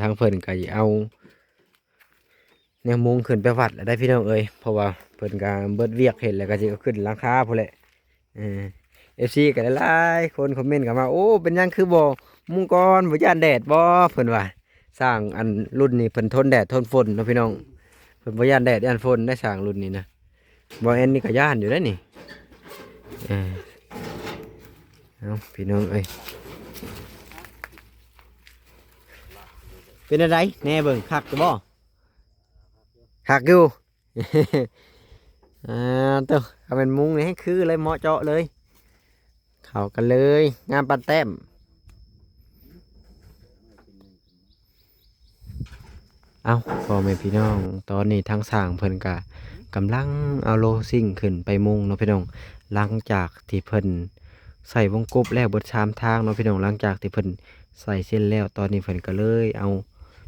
ທາງເພິ່ນກໍຊິເອົາແນວມຸງຂຶ້ນໄປວັດແລ້ວໄດ໋ພີ່ນ້ອງເອີຍ ເພາະວ່າເພິ່ນກໍເບິດວຽກເຮັດແລ້ວ ກໍຊິເອົາຂຶ້ນຫຼັງຄາພຸ້ນແຫຼະ. ເອີ ເອັຟຊີກໍຫຼາຍໆຄົນຄອມເມັນເຂົ້າມາ ໂອ້ ເປັນຫຍັງຄືບໍ່ມຸງກ່ອນ ບໍ່ຢ້ານແດດບໍ່ ເພິ່ນວ່າ. ຊ່າງອັນລຸ້ນນີ້ເພິ່ນທົນແດດທົນຝົນເນາະພີ່ນ້ອງ ເພິ່ນບໍ່ຢ້ານແດດຢ້ານຝົນໄດ໋ ຊ່າງລຸ້ນນີ້ນະ. ບໍ່ແອນນີ້ກໍຢ້ານຢູ່ເດ້ນີ້. ເອີ ເອົາພີ່ນ້ອງເອີຍ ເປັນຈັ່ງໃດແດ່ເບິ່ງ ຄັກຢູ່ບໍ່? ຄັກຢູ່. ອ່າ ໂຕ ຖ້າແມ່ນມຸງນີ້ແຮງຄືເລີຍ ເໝາະເຈາະເລີຍ ເຂົ້າກັນເລີຍ ງາມປານແຕ້ມ. ເອົ້າ ພໍ່ແມ່ພີ່ນ້ອງ ຕອນນີ້ທາງຊ່າງເພິ່ນກະກຳລັງເອົາໂລຊິງຂຶ້ນໄປມຸງເນາະພີ່ນ້ອງ ຫຼັງຈາກທີ່ເພິ່ນໃສ່ວົງກົບແລ້ວເບິດສາມທາງເນາະພີ່ນ້ອງ ຫຼັງຈາກທີ່ເພິ່ນໃສ່ເສັດແລ້ວ ຕອນນີ້ເພິ່ນກະເລີຍເອົາ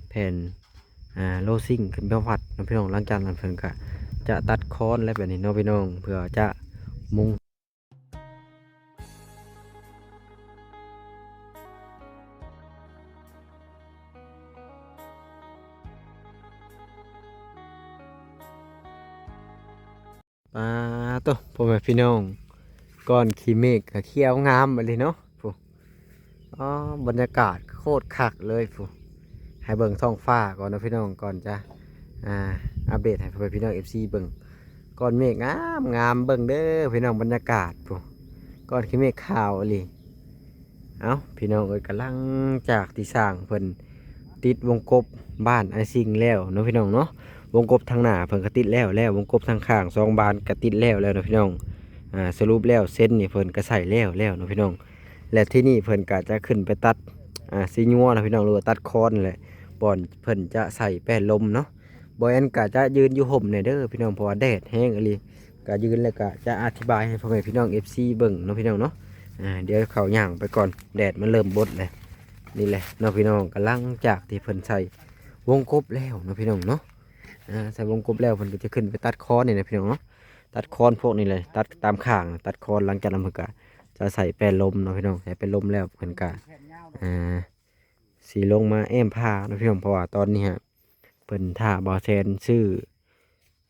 ແຜ່ນ ອ່າ ໂລຊິງຂຶ້ນໄປວັດເນາະພີ່ນ້ອງ ຫຼັງຈາກນັ້ນເພິ່ນກະຈະຕັດຄອນແລ້ວແບບນີ້ເນາະພີ່ນ້ອງ ເພື່ອຈະມຸງ. ປາໂຕ ພໍ່ແມ່ພີ່ນ້ອງ ກ້ອນຂີ້ເມກກໍຂຽວງາມອີ່ຫຼີເນາະ ພຸ້ນ. ອໍ ບັນຍາກາດໂຄດຄັກເລີຍພຸ້ນ ໃຫ້ເບິ່ງທ້ອງຟ້າກ່ອນເນາະພີ່ນ້ອງ ກ່ອນຈະ ອ່າ ອັບເດດໃຫ້ພໍ່ແມ່ພີ່ນ້ອງເອັຟຊີເບິ່ງ ກ້ອນເມກງາມໆ ເບິ່ງເດີພີ່ນ້ອງ ບັນຍາກາດພຸ້ນ ກ້ອນຂີ້ເມກຂາວອີ່ຫຼີ. ເອົ້າ ພີ່ນ້ອງເອີຍ ກະຫຼັງຈາກທີ່ຊ່າງເພິ່ນຕິດວົງກົບບ້ານອ້າຍຊິງແລ້ວເນາະພີ່ນ້ອງເນາະ ວົງກົບທາງໜ້າເພິ່ນກະຕິດແລ້ວ ແລ້ວວົງກົບທາງຂ້າງສອງບານກະຕິດແລ້ວແລ້ວເນາະພີ່ນ້ອງ. ອ່າ ສະຫຼຸບແລ້ວເສັດນີ້ເພິ່ນກະໃສ່ແລ້ວແລ້ວເນາະພີ່ນ້ອງ ແລະ ທີນີ້ເພິ່ນກະຈະຂຶ້ນໄປຕັດ ອ່າ ສີຍົວເນາະພີ່ນ້ອງ ຫຼືວ່າຕັດຄອນແຫຼະ ບ່ອນເພິ່ນຈະໃສ່ແປ້ນລົມເນາະ. ບ່າວແອນກະຈະຢືນຢູ່ຮົ່ມແດ່ເດີພີ່ນ້ອງ ເພາະວ່າແດດແຮງອີ່ຫຼີ ກະຢືນແລ້ວກະຈະອະທິບາຍໃຫ້ພໍ່ແມ່ພີ່ນ້ອງເອັຟຊີເບິ່ງເນາະພີ່ນ້ອງເນາະ. ອ່າ ດຽວເຂົາຍ່າງໄປກ່ອນ ແດດມັນເລີ່ມບົດແລ້ວ. ນີ້ແຫຼະເນາະພີ່ນ້ອງ ກະຫຼັງຈາກທີ່ເພິ່ນໃສ່ວົງກົບແລ້ວເນາະພີ່ນ້ອງເນາະ ອ່າ ໃສ່ວົງກົບແລ້ວ ເພິ່ນກໍຈະຂຶ້ນໄປຕັດຄອນນີ້ແຫຼະພີ່ນ້ອງເນາະ ຕັດຄອນພວກນີ້ແຫຼະ ຕັດຕາມຂ້າງ ຕັດຄອນ ຫຼັງຈາກນັ້ນເພິ່ນກໍຈະໃສ່ແປ້ນລົມເນາະພີ່ນ້ອງ ໃສ່ແປ້ນລົມແລ້ວເພິ່ນກໍ ອ່າ ຊິລົງມາແອ້ມຜ້າເນາະພີ່ນ້ອງ ເພາະວ່າຕອນນີ້ຮະ ເພິ່ນຖ້າບ່າວແຊນຊື້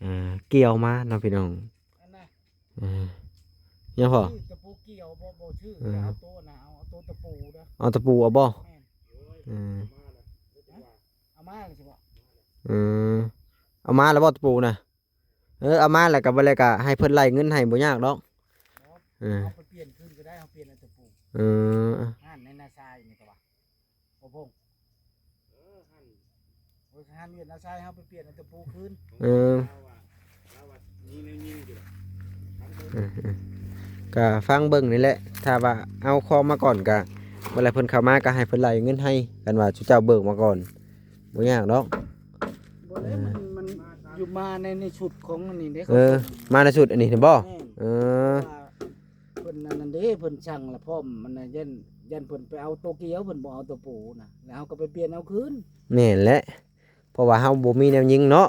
ອ່າ ກ່ຽວມາເນາະພີ່ນ້ອງ. ອັນນະ ເອີ ຍັງພໍ ຊື້ຕະປູກ່ຽວບໍ່ ບໍ່ຊື້ ເອີ ເອົາໂຕນະ ເອົາ ເອົາໂຕຕະປູເດີ ເອົາຕະປູເອົາບໍ່? ແມ່ນ ເອີ ເອົາມາແລ້ວຊິບໍ່? ເອີ ເອົາມາແລ້ວບໍ່ຕະປູນະ? ເອີ ເອົາມາແລ້ວກະ ບໍ່ແລ້ວກະໃຫ້ເພິ່ນໄລ່ເງິນໃຫ້ ບໍ່ຍາກດອກ. ເອີ ເຮົາໄປປ່ຽນຄືນກໍໄດ້ ເຮົາປ່ຽນເອົາຕະປູ. ເອີ ຮ້ານໃນນາຊາຍນີ້ກະວ່າ ບໍ່ພົງ ເອີ ຫັ້ນ ໂອ້ຍ ຫັ້ນວຽດນາຊາຍ ເຮົາໄປປ່ຽນເອົາຕະປູຄືນ. ເອີ ເອີ ເອີ ກະຟັງເບິ່ງນີ້ແຫຼະ ຖ້າວ່າເອົາຂອງມາກ່ອນກະ ເວລາເພິ່ນເຂົ້າມາກະໃຫ້ເພິ່ນໄລ່ເງິນໃຫ້ ຄັນວ່າຊຸມເຈົ້າເບີກມາກ່ອນ ບໍ່ຍາກດອກ. ບໍ່ແລ້ວ ມັນ ມັນຢູ່ມາໃນ ໃນຊຸດຂອງອັນນີ້ເດ້ ເອີ ມາໃນຊຸດອັນນີ້ເຫັນບໍ່? ແມ່ນ ເອີ ເພິ່ນອັນນັ້ນເດ້ ເພິ່ນສັ່ງລະພ້ອມ ມັນນະ ຢ້ານ ຢ້ານເພິ່ນໄປເອົາໂຕກ່ຽວ ເພິ່ນບໍ່ເອົາໂຕປູນະ ແລ້ວເຮົາກໍໄປປ່ຽນເອົາຄືນ. ແມ່ນແຫຼະ ເພາະວ່າເຮົາບໍ່ມີແນວຍິງເນາະ.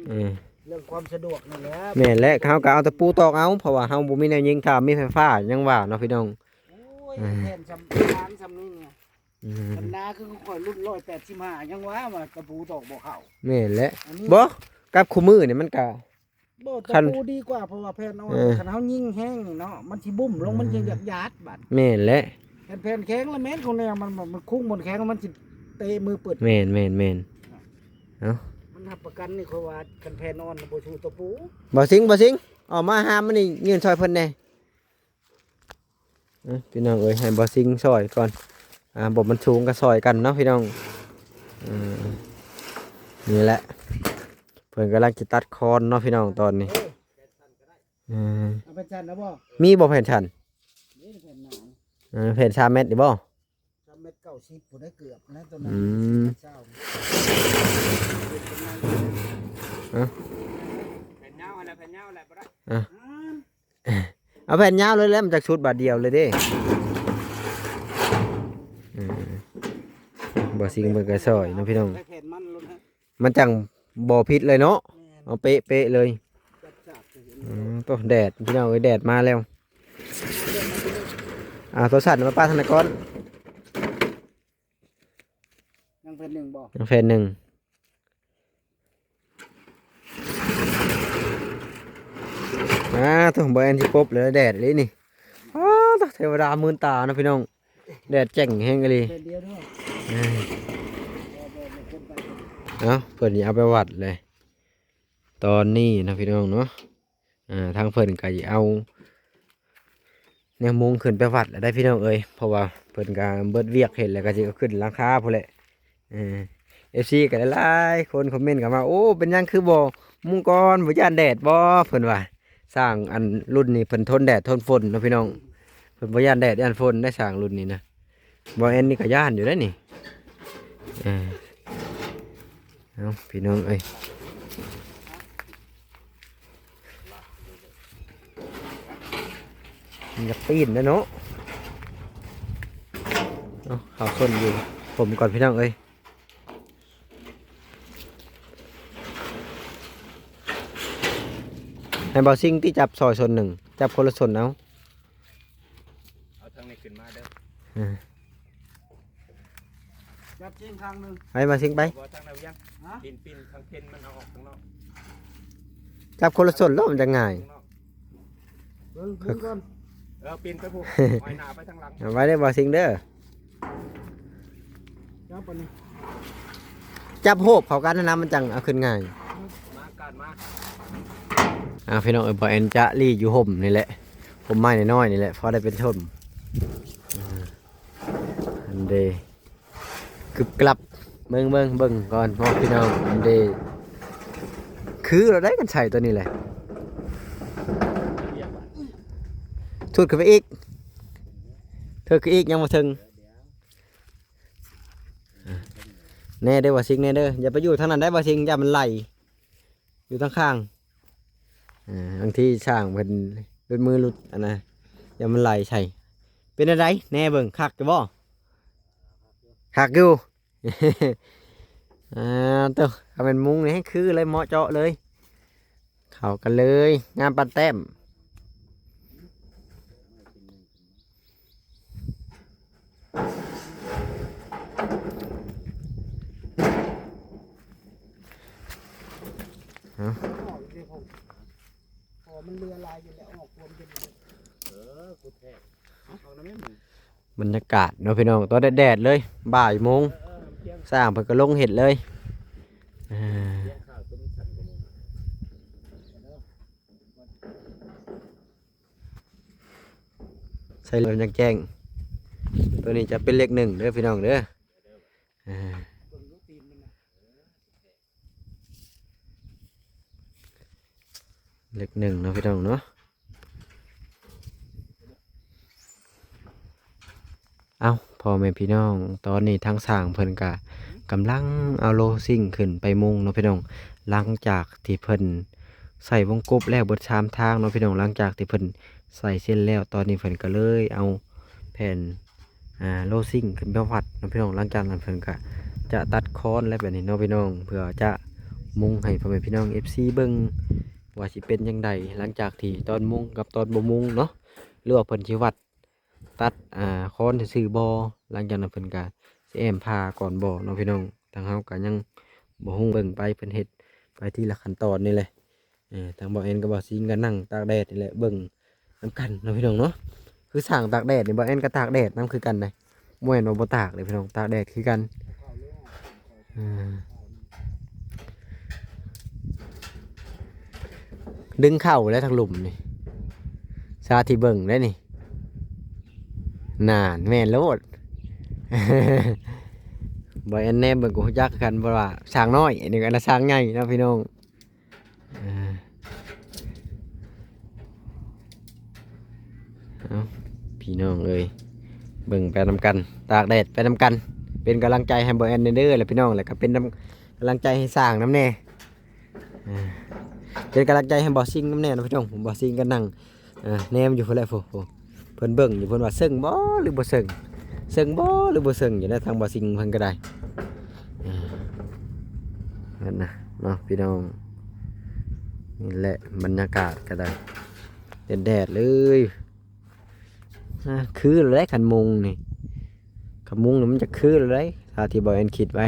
ເອີ ເລື່ອງຄວາມສະດວກນີ້ແຫຼະ. ແມ່ນແຫຼະ ເຮົາກໍເອົາຕະປູຕອກເອົາ ເພາະວ່າເຮົາບໍ່ມີແນວຍິງ ຖ້າມີໄຟຟ້າຍັງວ່າເນາະພີ່ນ້ອງ. ໂອ້ຍ ແຜ່ນສ່ຳ ປານສ່ຳນີ້ ອືມ ຄັນໜາຄືຂ້ອຍລຸ້ນຮ້ອຍແປດສິບຫ້າ ຍັງວ່າ ວ່າຕະປູຕອກບໍ່ເຂົ້າ. ແມ່ນແຫຼະ ອັນນີ້ ບໍ່ ກັບຄູ່ມື້ນີ້ມັນກະ ບໍ່ ຕະ ຄັນ ຕະປູດີກວ່າ ເພາະວ່າແຜ່ນອ່ອນ ເອີ ຄັນເຮົາຍິງແຮງນີ້ເນາະ ມັນຊິບຸ້ມລົງ ອືມ ມັນຊິຢາກຢາດບາດ. ແມ່ນແຫຼະ ແຜ່ນ ແຜ່ນແຂງລະແມ່ນຂອງແນວ ມັນ ມັນ ມັນຄຸງບ່ອນແຂງ ມັນຊິເຕະມືປຶດ. ແມ່ນ ແມ່ນ ແມ່ນ ເອົ້າ ມັນຮັບປະກັນນີ້ ຂ້ອຍວ່າຄັນແຜ່ນອ່ອນບໍ່ສູ້ຕະປູ. ບໍ່ຊິງ ບໍ່ຊິງ ອອກມາຫາມານີ້ ຍື່ນຊ່ອຍເພິ່ນແດ່. ເອີ ພີ່ນ້ອງເອີຍ ໃຫ້ບໍ່ຊິງຊ່ອຍກ່ອນ ອ່າ ບໍ່ມັນສູງກໍຊ່ອຍກັນເນາະພີ່ນ້ອງ. ເອີ ນີ້ແຫຼະ ເພິ່ນກຳລັງຊິຕັດຄອນເນາະພີ່ນ້ອງຕອນນີ້. ເອີ ເອີ ເອົາແຜ່ນສັ້ນແລ້ວບໍ່? ມີບໍ່ແຜ່ນສັ້ນ? ນີ້ແຜ່ນໜາ ເອີ ແຜ່ນສາມແມັດນີ້ບໍ່? ສາມແມັດເກົ້າສິບພຸ້ນໄດ໋ ເກືອບນະ ຕອນນັ້ນ. ອືມ ເອົາ ແຜ່ນຍາວຫັ້ນແຫຼະ ແຜ່ນຍາວແຫຼະ ບໍ່ໄດ້ ເອົາ ເອົາແຜ່ນຍາວເລີຍແຫຼະ ມັນຈັກຊຸດບາດດຽວເລີຍເດ້. ເອີ ບໍ່ຊິງເພິ່ນກໍຊ່ອຍເນາະພີ່ນ້ອງ ໄດ້ແຜ່ນມັນໂລດນະ ມັນຈັ່ງບໍ່ຜິດເລີຍເນາະ. ແມ່ນ ເອົາເປະໆເລີຍ. ອືມ ໂຕ ແດດ ພີ່ນ້ອງເອີຍ ແດດມາແລ້ວ. ອ່າ ໂທລະສັບມາປະທາງໃນກ່ອນ. ຍັງ ເຟດໜຶ່ງບໍ່? ຍັງເຟດໜຶ່ງ. ອ່າ ໂທ້ ບໍ່ແອນຊິປົບເລີຍ ແດດເລີຍນີ້. ອ້າ ໂທ້ ເທວະດາມື່ນຕາເນາະພີ່ນ້ອງ, ແດດແຈ້ງແຮງອີ່ຫຼີ. ເຟດດຽວເດີ. ເອີ ເອົາ ເພິ່ນຊິເອົາໄປວັດເລີຍຕອນນີ້ເນາະພີ່ນ້ອງເນາະ. ອ່າ ທາງເພິ່ນກໍຊິເອົາແນວມຸງຂຶ້ນໄປວັດແລ້ວໄດ໋ພີ່ນ້ອງເອີຍ, ເພາະວ່າເພິ່ນກໍເບິດວຽກເຮັດແລ້ວ ກໍຊິເອົາຂຶ້ນຫຼັງຄາພຸ້ນແຫຼະ. ເອີ ເອັຟຊີກໍຫຼາຍໆຄົນຄອມເມັນເຂົ້າມາ, ໂອ້ ເປັນຫຍັງຄືບໍ່ມຸງກ່ອນ ບໍ່ຢ້ານແດດບໍ່ ເພິ່ນວ່າ. ຊ່າງອັນລຸ້ນນີ້ເພິ່ນທົນແດດທົນຝົນເນາະພີ່ນ້ອງ, ເພິ່ນບໍ່ຢ້ານແດດຢ້ານຝົນໄດ໋ ຊ່າງລຸ້ນນີ້ນະ. ບໍ່ແອນນີ້ກໍຢ້ານຢູ່ເດ້ນີ້. ເອີ ເອົາ ພີ່ນ້ອງເອີຍ ມັນຢາກປີນແລ້ວເນາະ. ເອົາ ເຂົ້າຊົນຢູ່ ຜົມກ່ອນພີ່ນ້ອງເອີຍ. ໃຫ້ບ່າວຊິງຕິຈັບຊ່ອຍຊົນໜຶ່ງ, ຈັບຄົນລະຊົນເອົາ. ເອົາທາງນີ້ຂຶ້ນມາເດີ. ເອີ ຈັບຊິງຂ້າງໜຶ່ງ. ໄປ ບ່າວຊິງໄປ. ບໍ່ ທາງນາວຽງ. ຮະ? ປີນ ປີນທາງເພັນມັນເອົາອອກຂ້າງນອກ. ຈັບຄົນລະຊົນໂລດ ມັນຈະງ່າຍ. ເບິ່ງ ເບິ່ງກ່ອນ. ເອີ ປີນໄປພຸ້ນ ຫອຍໜ້າໄປທາງຫຼັງ. ເອົາໄວ້ເດີ ບ່າວຊິງເດີ. ຈັບອັນນີ້ ຈັບໂຮບເຂົ້າກັນນະ ມັນຈັ່ງເອົາຂຶ້ນງ່າຍ. ມາກັນມາ. ອ່າ ພີ່ນ້ອງເອີຍ ບ່າວແອນຈະລີ້ຢູ່ຮົ່ມນີ້ແຫຼະ, ຮົ່ມໄມ້ນ້ອຍໆນີ້ແຫຼະ ພໍໄດ້ເປັນຮົ່ມ. ອ່າ ອັນເດ ກຶບກະລັບ ເບິ່ງ ເບິ່ງ ເບິ່ງກ່ອນເນາະພີ່ນ້ອງ. ອັນເດ ຄືລະໄດ໋ ຄັນໃສ່ຕົວນີ້ແຫຼະ. ຊຸດຂຶ້ນໄປອີກ, ຖືກຂຶ້ນອີກ ຍັງບໍ່ເຖິງ. ແນ່ເດີ ບ່າວຊິງ ແນ່ເດີ, ຢ່າໄປຢູ່ທາງນັ້ນໄດ໋ ບ່າວຊິງ ຢ້ານມັນໄຫຼ ຢູ່ທາງຂ້າງ. ເອີ ບາງທີຊ່າງເພິ່ນຫຼຸດມືຫຼຸດອັນນະ ຢ້ານມັນໄຫຼໃສ່. ເປັນແນວໃດແນ່ເບິ່ງ ຄັກຢູ່ບໍ່? ຄັກຢູ່. ອ່າ ໂຕ ຖ້າແມ່ນມຸງນີ້ຄືເລີຍ ເໝາະເຈາະເລີຍ. ເຂົ້າກັນເລີຍ ງາມປານແຕ້ມ. ເອົາ ອອກຢູ່ເດ້ ເພາະມັນເຫຼືອຫຼາຍຢູ່ແລ້ວ ອອກຄວາມເປັນ ເອີ ກູແທກ ເອົານຳແມ່ນ. ບັນຍາກາດເນາະພີ່ນ້ອງ ຕອນແດດໆເລີຍ ບ່າຍໂມງ ຊ່າງເພິ່ນກໍລົງເຮັດເລີຍ. ໃສ່ເລີຍ ມັນຈັ່ງແຈ້ງ. ຕົວນີ້ຈະເປັນເລກໜຶ່ງເດີພີ່ນ້ອງເດີ. ເລກໜຶ່ງເນາະພີ່ນ້ອງເນາະ. ເອົ້າ ພໍ່ແມ່ພີ່ນ້ອງ ຕອນນີ້ທາງຊ່າງເພິ່ນກະກຳລັງເອົາໂລຊິງຂຶ້ນໄປມຸງເນາະພີ່ນ້ອງ. ຫຼັງຈາກທີ່ເພິ່ນໃສ່ວົງກົບແລ້ວເບິດສາມທາງເນາະພີ່ນ້ອງ, ຫຼັງຈາກທີ່ເພິ່ນໃສ່ເສັດແລ້ວ ຕອນນີ້ເພິ່ນກະເລີຍເອົາແຜ່ນ ອ່າ ໂລຊິງຂຶ້ນໄປວັດເນາະພີ່ນ້ອງ. ຫຼັງຈາກນັ້ນເພິ່ນກະຈະຕັດຄອນແລ້ວແບບນີ້ເນາະພີ່ນ້ອງ ເພື່ອຈະມຸງໃຫ້ພໍ່ແມ່ພີ່ນ້ອງເອັຟຊີເບິ່ງວ່າຊິເປັນຈັ່ງໃດ ຫຼັງຈາກທີ່ຕອນມຸງກັບຕອນບໍ່ມຸງເນາະ ຫຼືວ່າເພິ່ນຊິວັດ ຕັດ ອ່າ ຄອນຊື່ໆບໍ່ ຫຼັງຈາກນັ້ນເພິ່ນກະຊິແອ້ມຜ້າກ່ອນບໍ່ເນາະພີ່ນ້ອງ. ທາງເຮົາກະຍັງບໍ່ຮູ້ ເບິ່ງໄປ ເພິ່ນເຮັດໄປທີລະຂັ້ນຕອນນີ້ແຫຼະ. ເອີ ທາງບ່າວແອນກັບບ່າວຊິງກະນັ່ງຕາກແດດນີ້ແຫຼະ ເບິ່ງນຳກັນເນາະພີ່ນ້ອງເນາະ. ຄືຊ່າງຕາກແດດນີ້ ບ່າວແອນກະຕາກແດດນຳຄືກັນນະ ບໍ່ແມ່ນວ່າບໍ່ຕາກເດ້ພີ່ນ້ອງ ຕາກແດດຄືກັນ. ອ່າ ດຶງເຂົ້າແລ້ວທາງລຸ່ມນີ້ ສາທິດເບິ່ງໄດ້ນີ້. ນານ ແມ່ນໂລດ ບ່າວແອນແນມເບິ່ງກໍຮູ້ຈັກຄືກັນ ເພາະວ່າຊ່າງນ້ອຍ ອັນນີ້ກໍອັນລະຊ່າງໃຫຍ່ເນາະພີ່ນ້ອງ. ເອີ ເອົາ ພີ່ນ້ອງເອີຍ ເບິ່ງໄປນຳກັນ ຕາກແດດໄປນຳກັນ ເປັນກຳລັງໃຈໃຫ້ບ່າວແອນແດ່ເດີ ແລະພີ່ນ້ອງ ແລະກະເປັນນຳ ກຳລັງໃຈໃຫ້ຊ່າງນຳແດ່. ເອີ ເປັນກຳລັງໃຈໃຫ້ບ່າວຊິງນຳແດ່ເນາະພີ່ນ້ອງ. ບ່າວຊິງກະນັ່ງ ອ່າ ແນມຢູ່ພຸ້ນແຫຼະ ໂອ້ ເພິ່ນເບິ່ງຢູ່ ເພິ່ນວ່າເຊິ່ງບໍ່ ຫຼືບໍ່ເຊິ່ງ ເຊິ່ງບໍ່ ຫຼືບໍ່ເຊິ່ງຢູ່ນະ ທາງບ່າວຊິງເພິ່ນກະໄດ້. ອ່າ ນັ້ນນະເນາະພີ່ນ້ອງ ນີ້ແຫຼະ ບັນຍາກາດກະໄດ້ ແດດໆເລີຍ. ອ່າ ຄືແລ້ວ ຄັນມຸງນີ້ ຄັນມຸງນີ້ມັນຈະຄືແລ້ວ ຖ້າທີ່ບ່າວແອນຄິດໄວ້.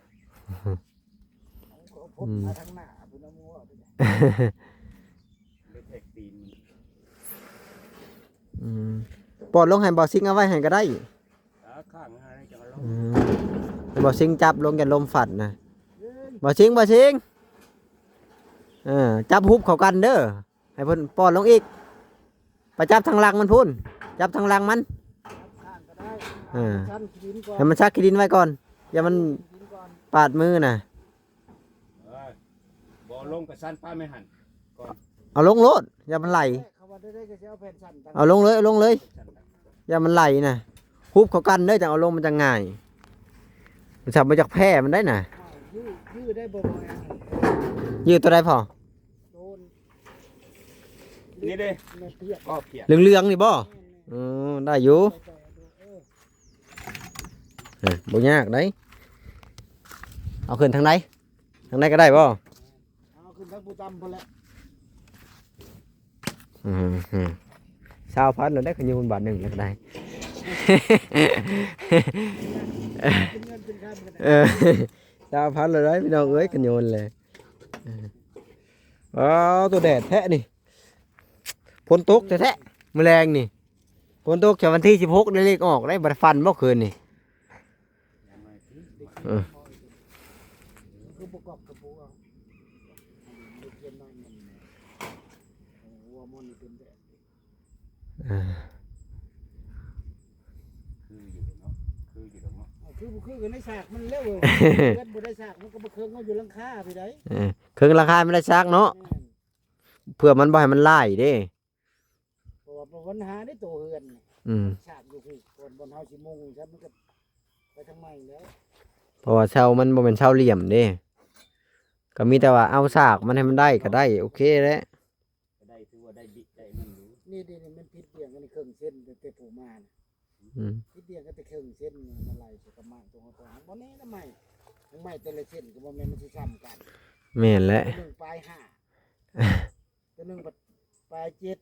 ອືມ ໄປແທກຕີນມັນ ອືມ ປອດລົງໃຫ້ບ່າວຊິງເອົາໄວ້ໃຫ້ກໍໄດ້. ເອີ ຂ້າງໃຫ້ຈັງເອົາລົງ ອືມ ໃຫ້ບ່າວຊິງຈັບລົງ ຢ່າລົມຟັດນະ. ບ່າວຊິງ ບ່າວຊິງ ເອີ ຈັບຮຸບເຂົ້າກັນເດີ. ໃຫ້ເພິ່ນປ້ອນລົງອີກ. ໄປຈັບທາງຫຼັງມັນພຸ້ນ, ຈັບທາງຫຼັງມັນ. ເອີ ໃຫ້ມັນຊັກຂີ້ດິນໄວ້ກ່ອນ, ຢ່າມັນປາດມືນະ. ເອີ ບໍ່ລົງກະຊັ້ນ ປ້າແມ່ຫັ້ນກ່ອນ. ເອົາລົງໂລດ, ຢ່າມັນໄຫຼ. ເອົາລົງເລີຍ, ເອົາລົງເລີຍ, ຢ່າມັນໄຫຼນະ. ຮຸບເຂົ້າກັນເດີ, ຈັ່ງເອົາລົງມັນຈັ່ງງ່າຍ. ມັນຊິບໍ່ຢາກແພ້ມັນໄດ້ນະ. ຢື້ໄດ້ບໍ່? ຢື້ຕົວໃດພໍ່? ນີ້ເດ້ ເຫຼືອງໆນີ້ບໍ່? ເອີ ໄດ້ຢູ່. ເອີ ບໍ່ຍາກໃດ. ເອົາຂຶ້ນທາງໃດ? ທາງໃດກໍໄດ້ບໍ່? ເອົາຂຶ້ນທາງຜູ້ຕ່ຳພຸ້ນແຫຼະ. ອືມ ຊາວພັນແລ້ວໄດ້ ຂະຫຍູນບາດໜຶ່ງແລ້ວກໍໄດ້. ເອີ ຊາວພັນແລ້ວໄດ້ ພີ່ນ້ອງເອີຍ ຂະຫຍູນແຫຼະ. ອ້າວ ໂຕແດດແທ້ນີ້. ຝົນຕົກແທ້ໆ ມື້ແລງນີ້. ຝົນຕົກ ແຕ່ວັນທີສິບຫົກໄດ້ເລກອອກໄດ໋. ບໍ່ໄດ້ຝັນບໍ່ຄືນນີ້? ເອີ ຄືບໍ່ກອກກະປູເອົາ ເຮັດວຽກໜ້ອຍໜຶ່ງ ຫົວມັນເປັນແບບ ເອີ ຄືຢູ່ເນາະ ຄືຢູ່ດອກເນາະ. ເອົາ ຄືບໍ່ຄືກໍໃນສາກມັນແລ້ວເວີ້ຍ. ເຮືອນບໍ່ໄດ້ສາກ ມັນກໍບໍ່ເຄີງເອົາຢູ່ຫຼັງຄາພີ້ໃດ໋. ເອີ ເຄິ່ງຫຼັງຄາມັນໄດ້ສາກເນາະ. ແມ່ນ. ເພື່ອມັນບໍ່ໃຫ້ມັນຫຼາຍເດ້. ເພາະວ່າບັນຫາໃນໂຕເຮືອນນີ້ ອືມ ສາກຢູ່ພີ້ ບ່ອນເຮົາຊິມຸງຊັ້ນ ມັນກໍໄປທາງໃໝ່ແລ້ວ. ເພາະວ່າເສົາມັນບໍ່ແມ່ນເສົາຫຼ່ຽມເດ້ ກໍມີແຕ່ວ່າເອົາສາກມັນໃຫ້ມັນໄດ້ກໍໄດ້ ໂອເຄແຫຼະ. ກໍໄດ້ ຖືວ່າໄດ້ບິດໄດ້ນັ້ນຢູ່. ນີ້ ນີ້ ນີ້ມັນຜິດບຽງກັນເຄິ່ງເຊັນ ແຕ່ຜູ້ມານະ. ອືມ ຜິດບຽງກັນແຕ່ເຄິ່ງເຊັນ ມັນໄລ່ໃສ່ກະໝາງຕົງເຮົາ ບໍ່ແນ່ນະ ໄມ້ ໄມ້ແຕ່ລະເຊັນກໍບໍ່ແມ່ນມັນຊິຊ້ຳກັນ. ແມ່ນແຫຼະ ໜຶ່ງປາຍຫ້າ ຕົວໜຶ່ງປາຍເຈັດ.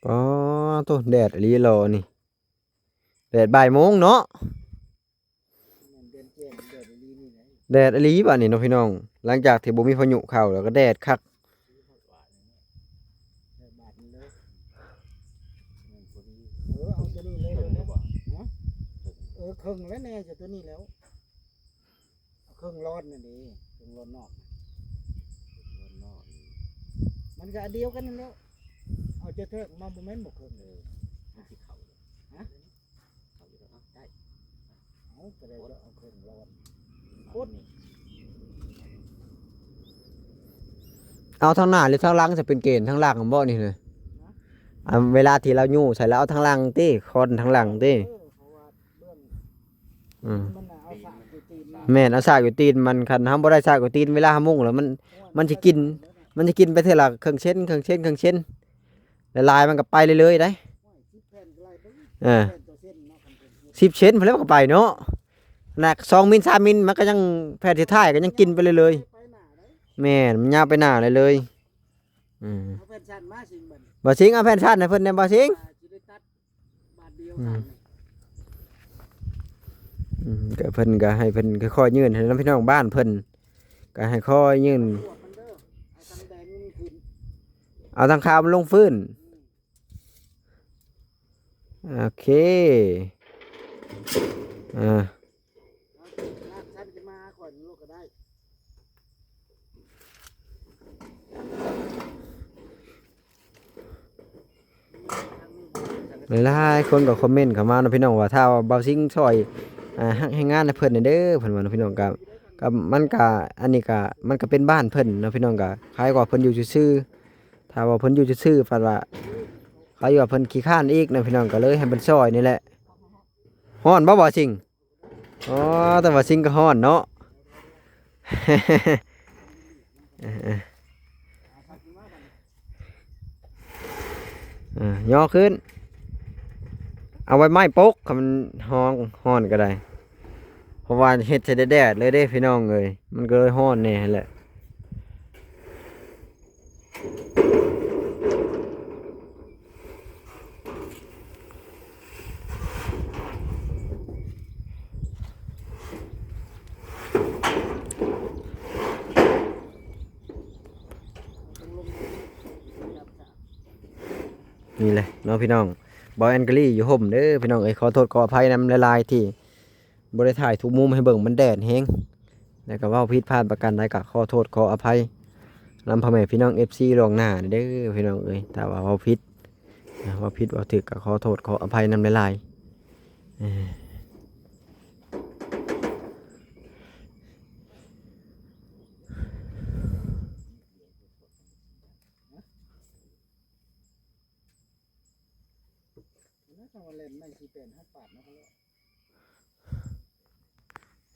ປາໂທ້ ແດດອີ່ຫຼີຫຼໍນີ້. ແດດບ່າຍໂມງເນາະ. ແມ່ນເດືອນແຈ້ງ ແດດອີ່ຫຼີນີ້ແຫຼະ ແດດອີ່ຫຼີບາດນີ້ເນາະພີ່ນ້ອງ. ຫຼັງຈາກທີ່ບໍ່ມີພາຍຸເຂົ້າ ແລ້ວກໍແດດຄັກ. ແດດບາດນີ້ເລີຍ ແມ່ນພໍດີ. ເອີ ເອົາຕົວນີ້ເລີຍ ເຄິ່ງແລ້ວບໍ່? ຮະ? ເອີ ເຄິ່ງແລ້ວແນ່ ຈະຕົວນີ້ແລ້ວ ເຄິ່ງລອນນັ້ນເດ້ ເຄິ່ງລອນນອກ ເຄິ່ງລອນນອກ ມັນກໍອັນດຽວກັນນັ້ນແຫຼ້ວ. ເອົາຈະເທີກມາ ບໍ່ແມ່ນບໍ່ເຄິ່ງ. ເອີ ມັນຊິເຂົ້າ ຮະ? ເອົາຢູ່ດອກ ເອົາ ໄດ້ ເອົາ ກໍໄດ້ ເອົາເຄິ່ງລອນ ເອົາທາງໜ້າຫຼືທາງຫຼັງ ຈະເປັນເກນທາງຫຼັງບໍນີ້ນະ? ອັນເວລາທີ່ລາວຍູ້ໃສ່ ລາວເອົາທາງຫຼັງຕິ ຄອນທາງຫຼັງຕິ? ເອີ ເພາະວ່າເບື້ອງ ອືມ ມັນນະເອົາສາກຢູ່ຕີນມັນ ແມ່ນ ເອົາສາກຢູ່ຕີນມັນ. ຄັນເຮົາບໍ່ໄດ້ສາກຢູ່ຕີນ ເວລາເຮົາມຸງແລ້ວ ມັນ ມັນຊິກິນ ມັນຊິກິນໄປເທື່ອລະເຄິ່ງເຊັນ ເຄິ່ງເຊັນ ເຄິ່ງເຊັນ ຫຼາຍໆ ມັນກໍໄປເລື້ອຍໆ ໄດ໋. ເອີ ສິບເຊັນພຸ້ນແຫຼ້ວມັນກໍໄປເນາະ ໜັກສອງມິນ ສາມມິນ ມັນກໍຍັງ ແຜ່ນສຸດທ້າຍກໍຍັງກິນໄປເລື້ອຍໆ. ແມ່ນ ມັນຍາວໄປໜ້າເລື້ອຍໆ. ອືມ ເອົາແຜ່ນຊັ້ນມາຊິງບັດນີ້ ບ່າວຊິງ ເອົາແຜ່ນຊັ້ນໃຫ້ເພິ່ນແດ່ ບ່າວຊິງ. ບາດດຽວ ອືມ ສາມ ອືມ ກໍເພິ່ນກໍໃຫ້ເພິ່ນຄ່ອຍໆຍື່ນໃຫ້ນຳ ພີ່ນ້ອງ ບ້ານເພິ່ນກໍໃຫ້ຄ່ອຍຍື່ນ ເອົາທັງຂາວມັນລົງຟືນ. ອືມ ໂອເຄ ອ່າ ຫຼາຍໆຄົນກໍຄອມເມັນເຂົ້າມາເນາະ ພີ່ນ້ອງ ວ່າຖ້າວ່າບ່າວຊິງຊ່ອຍ ອ່າ ຮັກແຮງງານໃຫ້ເພິ່ນແດ່ເດີ ເພິ່ນວ່າເນາະ ພີ່ນ້ອງ. ກໍ ກໍມັນກໍ ອັນນີ້ກໍ ມັນກໍເປັນບ້ານເພິ່ນເນາະ ພີ່ນ້ອງ. ກໍຄ້າຍວ່າເພິ່ນຢູ່ຊື່ໆ ຖ້າວ່າເພິ່ນຢູ່ຊື່ໆ ພັດວ່າ ຄ້າຍວ່າເພິ່ນຂີ້ຄ້ານອີກເນາະ ພີ່ນ້ອງ ກໍເລີຍໃຫ້ເພິ່ນຊ່ອຍນີ້ແຫຼະ. ຮ້ອນບໍ່ ບ່າວຊິງ? ອໍ ແຕ່ວ່າຊິງກໍຮ້ອນເນາະ. ເອີ ເອີ ເອີ ຍໍຂຶ້ນ ເອົາໃບໄມ້ປົກ ຄັນມັນຮ້ອນ ຮ້ອນກໍໄດ້ ເພາະວ່າເຮັດໃສ່ແດດໆເລີຍເດ້ ພີ່ນ້ອງເອີຍ ມັນກໍເລີຍຮ້ອນແດ່ຫັ້ນແຫຼະ. ນີ້ແຫຼະເນາະ ພີ່ນ້ອງ ບ່າວແອນກໍລີ້ຢູ່ຮົ່ມເດີ ພີ່ນ້ອງເອີຍ. ຂໍໂທດຂໍອະໄພນຳຫຼາຍໆ ທີ່ ບໍ່ໄດ້ຖ່າຍທຸກມຸມໃຫ້ເບິ່ງ ມັນແດດແຮງ ແລ້ວກໍເວົ້າຜິດພາດປະການໃດ ກໍຂໍໂທດຂໍອະໄພນຳພໍ່ແມ່ພີ່ນ້ອງເອັຟຊີລ່ວງໜ້າເດີ ພີ່ນ້ອງເອີຍ. ຖ້າວ່າເວົ້າຜິດ ເວົ້າຜິດເວົ້າຖືກ ກໍຂໍໂທດຂໍອະໄພນຳຫຼາຍໆ ເອີ.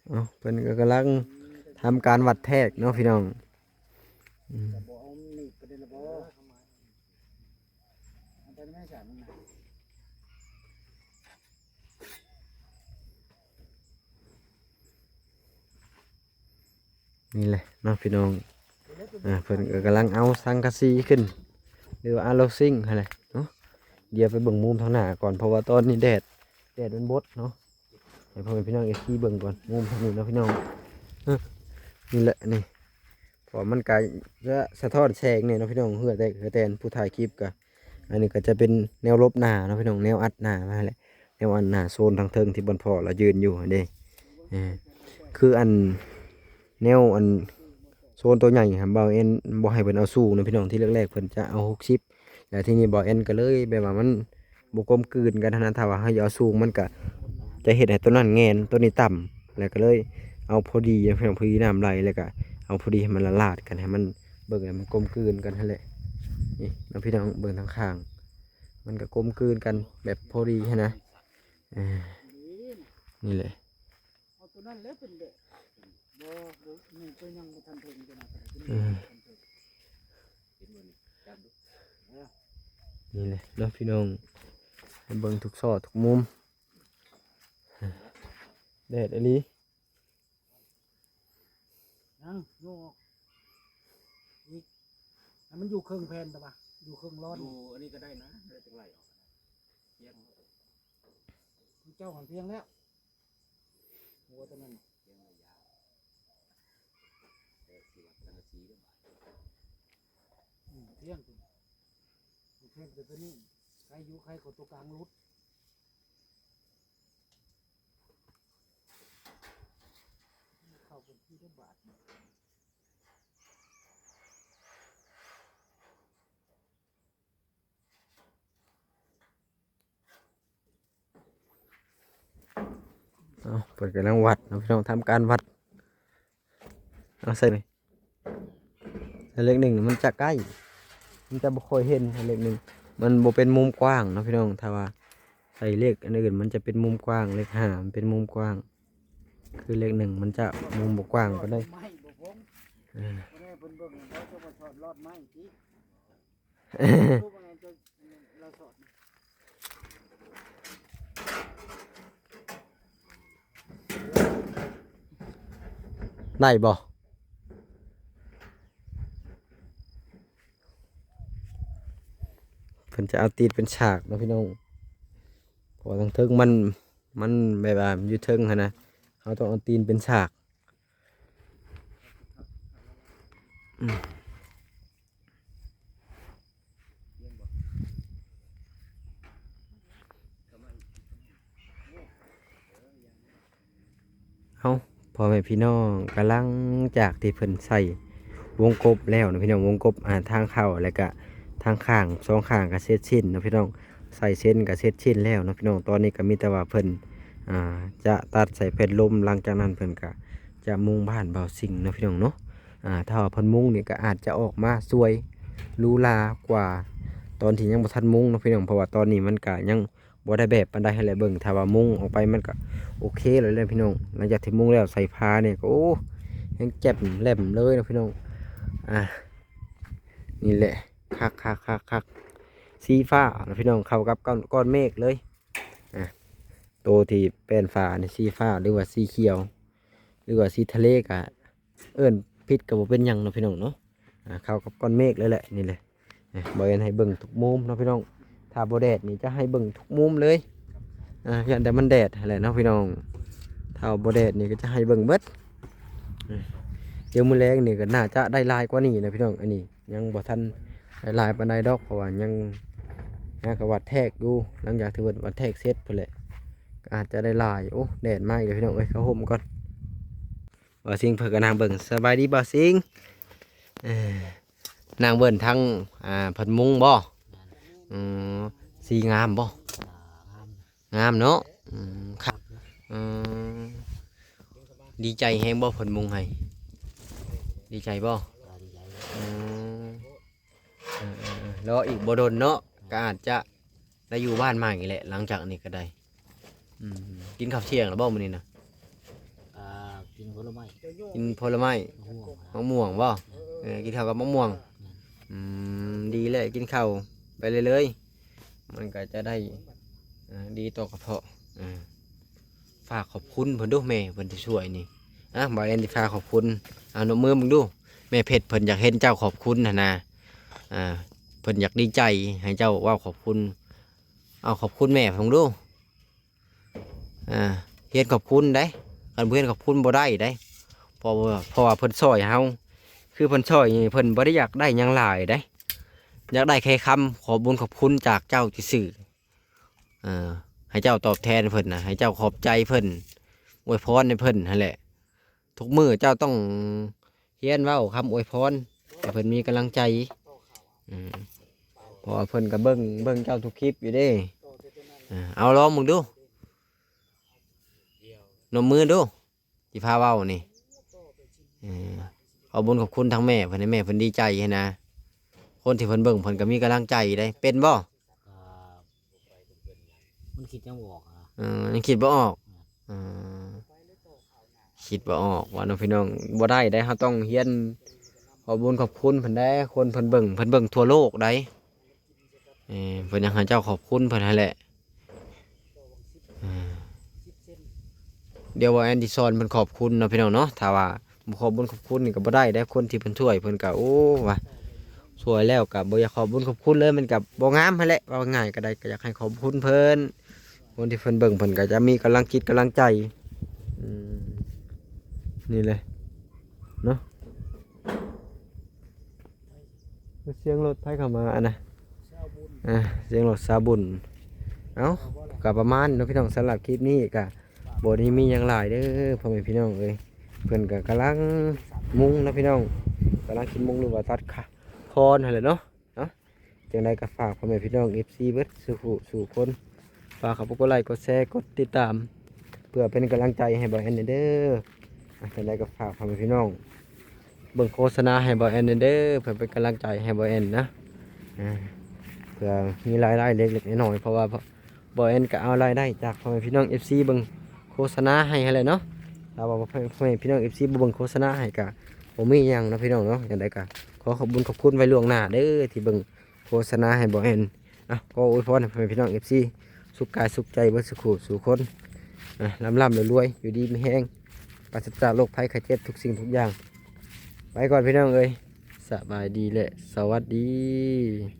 ເອົາ ເພິ່ນກໍກຳລັງທຳການວັດແທກເນາະ ພີ່ນ້ອງ. ອືມ ນີ້ແຫຼະເນາະ ພີ່ນ້ອງ ອ່າ ເພິ່ນກໍກຳລັງເອົາສັງກະສີຂຶ້ນ ຫຼືວ່າເອົາໂລຊິງຫັ້ນແຫຼະເນາະ. ດຽວໄປເບິ່ງມຸມທາງໜ້າກ່ອນ ເພາະວ່າຕອນນີ້ແດດ ແດດມັນບົດເນາະ. ໃຫ້ພໍ່ແມ່ພີ່ນ້ອງເອັຟຊີເບິ່ງກ່ອນ ມຸມທາງນີ້ເນາະ ພີ່ນ້ອງ ເອີ ນີ້ແຫຼະນີ້ ເພາະມັນກະຈະສະທ້ອນແສງແດ່ເນາະ ພີ່ນ້ອງ. ເຫື່ອແຕກເຫື່ອແຕນ ຜູ້ຖ່າຍຄລິບກະ ອັນນີ້ກໍຈະເປັນແນວຫຼົບໜ້າເນາະ ພີ່ນ້ອງ ແນວອັດໜ້າມາແຫຼະ ແນວອັດໜ້າໂຊນທາງເທິງທີ່ບ່ອນພໍ່ລາວຢືນຢູ່ຫັ້ນເດ້. ເອີ ຄືອັນແນວອັນໂຊນໂຕໃຫຍ່ຫັ້ນ ບ່າວແອນບໍ່ໃຫ້ເພິ່ນເອົາສູງເນາະ ພີ່ນ້ອງ. ທີແລກໆເພິ່ນຈະເອົາຫົກສິບ ແລ້ວທີນີ້ບ່າວແອນກໍເລີຍແບບວ່າມັນບໍ່ກົມກືນກັນຫັ້ນນະ. ຖ້າວ່າເຮົາເອົາສູງ ມັນກໍຈະເຮັດໃຫ້ໂຕນັ້ນແງນ ໂຕນີ້ຕ່ຳ ແລ້ວກໍເລີຍເອົາພໍດີເນາະ ພີ່ນ້ອງ ພໍດີນ້ຳໄຫຼ ແລ້ວກໍເອົາພໍດີໃຫ້ມັນລາດໆກັນ ໃຫ້ມັນ ເບິ່ງໃຫ້ມັນກົມກືນກັນຫັ້ນແຫຼະ. ນີ້ເນາະ ພີ່ນ້ອງ ເບິ່ງທາງຂ້າງ ມັນກໍກົມກືນກັນແບບພໍດີຫັ້ນນະ. ເອີ ນີ້ແຫຼະ ເອົາຕົວນັ້ນແຫຼະເປັນແບບ ບໍ່ ບໍ່ ນີ້ຕົວຍັງບໍ່ທັນເຖິງ ຕົວນັ້ນກໍໄດ້ ຕົວນີ້ ເອີ ບໍ່ທັນເຖິງ ເຫັນບໍ່ນີ້ ຈັບດູ ເອີ ນີ້ແຫຼະເນາະ ພີ່ນ້ອງ ໃຫ້ເບິ່ງທຸກຊອກທຸກມຸມ ແດດອີ່ຫຼີ. ຍັງ ໂຍກອອກອີກ ໃຫ້ມັນຢູ່ເຄິ່ງແຜ່ນ ແຕ່ວ່າຢູ່ເຄິ່ງລ້ອນ ຢູ່ອັນນີ້ກໍໄດ້ນະ ແລ້ວຈັ່ງໄລ່ອອກ ແຍກ ມັນ ເຈົ້າຫັ້ນພຽງແລ້ວ ຫົວຕົວນັ້ນ ອືມ ພຽງ ພຽງແຕ່ຕົວນີ້ ໃຄຢູ່ ໃຄກໍຕົວກາງຫຼຸດ ເຂົ້າເປັນທີ່ໄດ້ບາດ. ເອົາ ເພິ່ນກຳລັງວັດເນາະພີ່ນ້ອງ ທຳການວັດ ເອົາໃສ່ນີ້ ໃສ່ເລກໜຶ່ງ ມັນຈະໃກ້ ມັນຈະບໍ່ຄ່ອຍເຫັນ ໃສ່ເລກໜຶ່ງ ມັນບໍ່ເປັນມຸມກວ້າງເນາະພີ່ນ້ອງ ຖ້າວ່າໃສ່ເລກອັນອື່ນ ມັນຈະເປັນມຸມກວ້າງ ເລກຫ້າ ມັນເປັນມຸມກວ້າງ ຄືເລກໜຶ່ງ ມັນຈະມຸມບໍ່ກວ້າງປານໃດ ເອີ ເພິ່ນເບິ່ງ ເຂົາຈະມາຖອດລອດໄມ້ຕິ. ໄດ້ບໍ່? ເພິ່ນຈະເອົາຕີນເປັນສາກເນາະພີ່ນ້ອງ ເພາະວ່າທາງເທິງມັນ ມັນແບບວ່າຢູ່ເທິງຫັ້ນນະ ເຮົາຕ້ອງເອົາຕີນເປັນສາກ. ອືມ ເອົ້າ ພໍ່ແມ່ພີ່ນ້ອງ ກະຫຼັງຈາກທີ່ເພິ່ນໃສ່ວົງກົບແລ້ວເນາະພີ່ນ້ອງ ວົງກົບ ອ່າ ທາງເຂົ້າ ແລ້ວກະທາງຂ້າງ ສອງຂ້າງກະເສັດສິ້ນເນາະພີ່ນ້ອງ ໃສ່ເສັ້ນກະເສັດສິ້ນແລ້ວເນາະພີ່ນ້ອງ ຕອນນີ້ກະມີແຕ່ວ່າເພິ່ນ ອ່າ ຈະຕັດໃສ່ແຜ່ນລົມ ຫຼັງຈາກນັ້ນເພິ່ນກະຈະມຸງບ້ານບ່າວສິງເນາະພີ່ນ້ອງເນາະ ອ່າ ຖ້າວ່າເພິ່ນມຸງນີ້ກະອາດຈະອອກມາສວຍຫຼູຫຼາກວ່າຕອນທີ່ຍັງບໍ່ທັນມຸງເນາະພີ່ນ້ອງ ເພາະວ່າຕອນນີ້ມັນກະຍັງ ບໍ່ໄດ້ແບບປານໃດຫັ້ນແຫຼະ ເບິ່ງ ຖ້າວ່າມຸງອອກໄປມັນກະໂອເຄແລ້ວແຫຼະພີ່ນ້ອງ ຫຼັງຈາກທີ່ມຸງແລ້ວໃສ່ຜ້ານີ້ກະ ໂອ້ ແຮງແຈ່ມແຈ່ມເລີຍເນາະພີ່ນ້ອງ ອ່າ ນີ້ແຫຼະ ຄັກໆໆໆ ສີຟ້າເນາະພີ່ນ້ອງ ເຂົ້າກັບກ້ອນ ກ້ອນເມກເລີຍ ອ່າ ໂຕທີ່ແປ້ນຝານີ້ ສີຟ້າ ຫຼືວ່າສີຂຽວ ຫຼືວ່າສີທະເລກະ ເອີ້ນຜິດກໍບໍ່ເປັນຫຍັງເນາະພີ່ນ້ອງເນາະ ອ່າ ເຂົ້າກັບກ້ອນເມກເລີຍແຫຼະ ນີ້ແຫຼະ ອ່າ ບ່າວແອນໃຫ້ເບິ່ງທຸກມຸມເນາະພີ່ນ້ອງ ຖ້າບໍ່ແດດນີ້ຈະໃຫ້ເບິ່ງທຸກມຸມເລີຍ ອ່າ ຢ້ານແຕ່ມັນແດດຫັ້ນແຫຼະເນາະພີ່ນ້ອງ ຖ້າບໍ່ແດດນີ້ກໍຈະໃຫ້ເບິ່ງເບິດ ອ່າ ດຽວມື້ແລງນີ້ກໍໜ້າຈະໄດ້ຫຼາຍກວ່ານີ້ນະພີ່ນ້ອງ ອັນນີ້ຍັງບໍ່ທັນໄດ້ຫຼາຍປານໃດດອກ ເພາະວ່າຍັງ ຫາກໍວັດແທກຢູ່ ຫຼັງຈາກທີ່ເພິ່ນວັດແທກເສັດພຸ້ນແຫຼະ ກໍອາດຈະໄດ້ຫຼາຍ ໂອ້ ແດດມາອີກແລ້ວພີ່ນ້ອງເອີຍ ເຂົ້າຮົ່ມກ່ອນ. ບ່າວສິງເພິ່ນກໍນັ່ງເບິ່ງ ສະບາຍດີບ່າວສິງ ເອີ ນັ່ງເບິ່ງທັງ ອ່າ ເພິ່ນມຸງບໍ່? ອືມ ສີງາມບໍ່? ງາມເນາະ ອືມ ຄັກ ອືມ ດີໃຈແຮງບໍ່ເພິ່ນມຸງໃຫ້? ດີໃຈບໍ່? ອືມ ເອີໆໆ ລໍອີກບໍ່ດົນເນາະ ກໍອາດຈະໄດ້ຢູ່ບ້ານໃໝ່ແຫຼະ ຫຼັງຈາກນີ້ກໍໄດ້ ອືມ ກິນເຂົ້າທ່ຽງແລ້ວບໍ່ມື້ນີ້ນະ? ອ່າ ກິນຜົນລະໄມ້ ກິນຜົນລະໄມ້ ໝາກມ່ວງ ໝາກມ່ວງບໍ່? ເອີ ກິນເຂົ້າກັບໝາກມ່ວງ ອືມ ດີແຫຼະ ກິນເຂົ້າໄປເລື້ອຍໆ ມັນກໍຈະໄດ້ ເອີ ດີຕໍ່ກະເພາະ ເອີ ຝາກຂອບຄຸນເພິ່ນດູ ແມ່ເພິ່ນທີ່ຊ່ວຍນີ້ ອ່ະ ບ່າວແອນຊິຝາກຂອບຄຸນ ເອົາ ນົບມືເບິ່ງດູ ແມ່ເພັດເພິ່ນຢາກເຫັນເຈົ້າຂອບຄຸນຫັ້ນນະ ອ່າ ເພິ່ນຢາກດີໃຈໃຫ້ເຈົ້າເວົ້າຂອບຄຸນ ເອົາ ຂອບຄຸນແມ່ເພິ່ນເບິ່ງດູ ອ່າ ຮຽນຂອບຄຸນໄດ໋ ຄັນບໍ່ຮຽນຂອບຄຸນບໍ່ໄດ້ໄດ໋ ເພາະວ່າ ເພາະວ່າເພິ່ນຊ່ອຍເຮົາ ຄືເພິ່ນຊ່ອຍນີ້ ເພິ່ນບໍ່ໄດ້ຢາກໄດ້ຫຍັງຫຼາຍໄດ໋ ຢາກໄດ້ແຄ່ຄຳຂອບບຸນຂອບຄຸນຈາກເຈົ້າຊື່ໆ ເອີ ໃຫ້ເຈົ້າຕອບແທນເພິ່ນນະ ໃຫ້ເຈົ້າຂອບໃຈເພິ່ນ ອວຍພອນໃຫ້ເພິ່ນຫັ້ນແຫຼະ ທຸກມື້ເຈົ້າຕ້ອງຮຽນເວົ້າຄຳອວຍພອນໃຫ້ເພິ່ນມີກຳລັງໃຈ ອືມ ເພາະວ່າເພິ່ນກໍເບິ່ງ ເບິ່ງເຈົ້າທຸກຄລິບຢູ່ເດ້ ເອີ ເອົາລອງເບິ່ງດູ ນົບມືດູ ທີ່ພາເວົ້ານີ້ ເອີ ຂອບບຸນຂອບຄຸນທາງແມ່ເພິ່ນ ໃຫ້ແມ່ເພິ່ນດີໃຈຫັ້ນນະ ຄົນທີ່ເພິ່ນເບິ່ງເພິ່ນກໍມີກຳລັງໃຈໄດ໋ ເປັນບໍ່? ມັນຄິດຍັງບໍ່ອອກ ເອີ ຍັງຄິດບໍ່ອອກ ເອີ ຄິດບໍ່ອອກວ່າເນາະພີ່ນ້ອງ ບໍ່ໄດ້ໄດ໋ ເຮົາຕ້ອງຮຽນຂອບບຸນຂອບຄຸນເພິ່ນໄດ໋ ຄົນເພິ່ນເບິ່ງ ເພິ່ນເບິ່ງທົ່ວໂລກໄດ໋ ເອີ ເພິ່ນຢາກໃຫ້ເຈົ້າຂອບຄຸນເພິ່ນຫັ້ນແຫຼະ ເອີ ດຽວບ່າວແອນຊິສອນເພິ່ນຂອບຄຸນເນາະພີ່ນ້ອງເນາະ ຖ້າວ່າບໍ່ຂອບບຸນຂອບຄຸນນີ້ກໍບໍ່ໄດ້ເດ້ ຄົນທີ່ເພິ່ນຊ່ວຍເພິ່ນກໍ ໂອ້ ວ່າຊ່ວຍແລ້ວກໍບໍ່ຢາກຂອບບຸນຂອບຄຸນເລີຍ ມັນກໍບໍ່ງາມຫັ້ນແຫຼະ ເວົ້າງ່າຍກໍໄດ້ ກໍຢາກໃຫ້ຂອບຄຸນເພິ່ນ ຄົນທີ່ເພິ່ນເບິ່ງເພິ່ນກໍຈະມີກຳລັງຈິດກຳລັງໃຈ. ອືມ ນີ້ແຫຼະເນາະ. ສຽງລົດໃຜເຂົ້າມາອັນນະ? ອ່າ ສຽງລົດຊາວບຸນ. ເອົ້າ ກໍປະມານນີ້ເນາະພີ່ນ້ອງ, ສຳລັບຄລິບນີ້ກໍບໍ່ໄດ້ມີຫຍັງຫຼາຍເດີພໍ່ແມ່ພີ່ນ້ອງເອີຍ. ເພິ່ນກໍກຳລັງມຸງເນາະພີ່ນ້ອງ, ກຳລັງຊິມຸງ ຫຼືວ່າຕັດຄະ ຄອນຫັ້ນແຫຼະເນາະ. ເນາະ ຈັ່ງໃດກໍຝາກພໍ່ແມ່ພີ່ນ້ອງເອັຟຊີເບິດສູ່ຜູ້ສູ່ຄົນ ຝາກເຂົ້າໄປກົດໄລກົດແຊກົດຕິດຕາມ ເພື່ອເປັນກຳລັງໃຈໃຫ້ບ່າວແອນແດ່ເດີ. ອ່າ ຈັ່ງໃດກໍຝາກພໍ່ແມ່ພີ່ນ້ອງເບິ່ງໂຄສະນາໃຫ້ບ່າວແອນແດ່ເດີ ເພື່ອເປັນກຳລັງໃຈໃຫ້ບ່າວແອນນະ. ອ່າ ເພື່ອມີລາຍໄດ້ເລັກໆນ້ອຍໆ ເພາະວ່າບ່າວແອນກໍເອົາລາຍໄດ້ຈາກພໍ່ແມ່ພີ່ນ້ອງເອັຟຊີເບິ່ງໂຄສະນາໃຫ້ຫັ້ນແຫຼະເນາະ. ຖ້າວ່າພໍ່ແມ່ພີ່ນ້ອງເອັຟຊີບໍ່ເບິ່ງໂຄສະນາໃຫ້ກໍບໍ່ມີຫຍັງເນາະພີ່ນ້ອງເນາະ. ຈັ່ງໃດກໍຂໍຂອບບຸນຂອບຄຸນໄວ້ລ່ວງໜ້າເດີ ທີ່ເບິ່ງ ໂຄສະນາໃຫ້ບ່າວແອນ. ອ່ະ ຂໍອວຍພອນໃຫ້ພໍ່ແມ່ພີ່ນ້ອງເອັຟຊີສຸກກາຍສຸກໃຈເບິດສູ່ຜູ້ສູ່ຄົນ. ອ່ະ ລ່ຳໆລວຍໆ ຢູ່ດີມີແຮງ ປາສະຈາກໂລກໄພໄຂ້ເຈັບທຸກສິ່ງທຸກຢ່າງ. ໄປກ່ອນພີ່ນ້ອງເອີຍ, ສະບາຍດີ ແລະ ສະຫວັດດີ.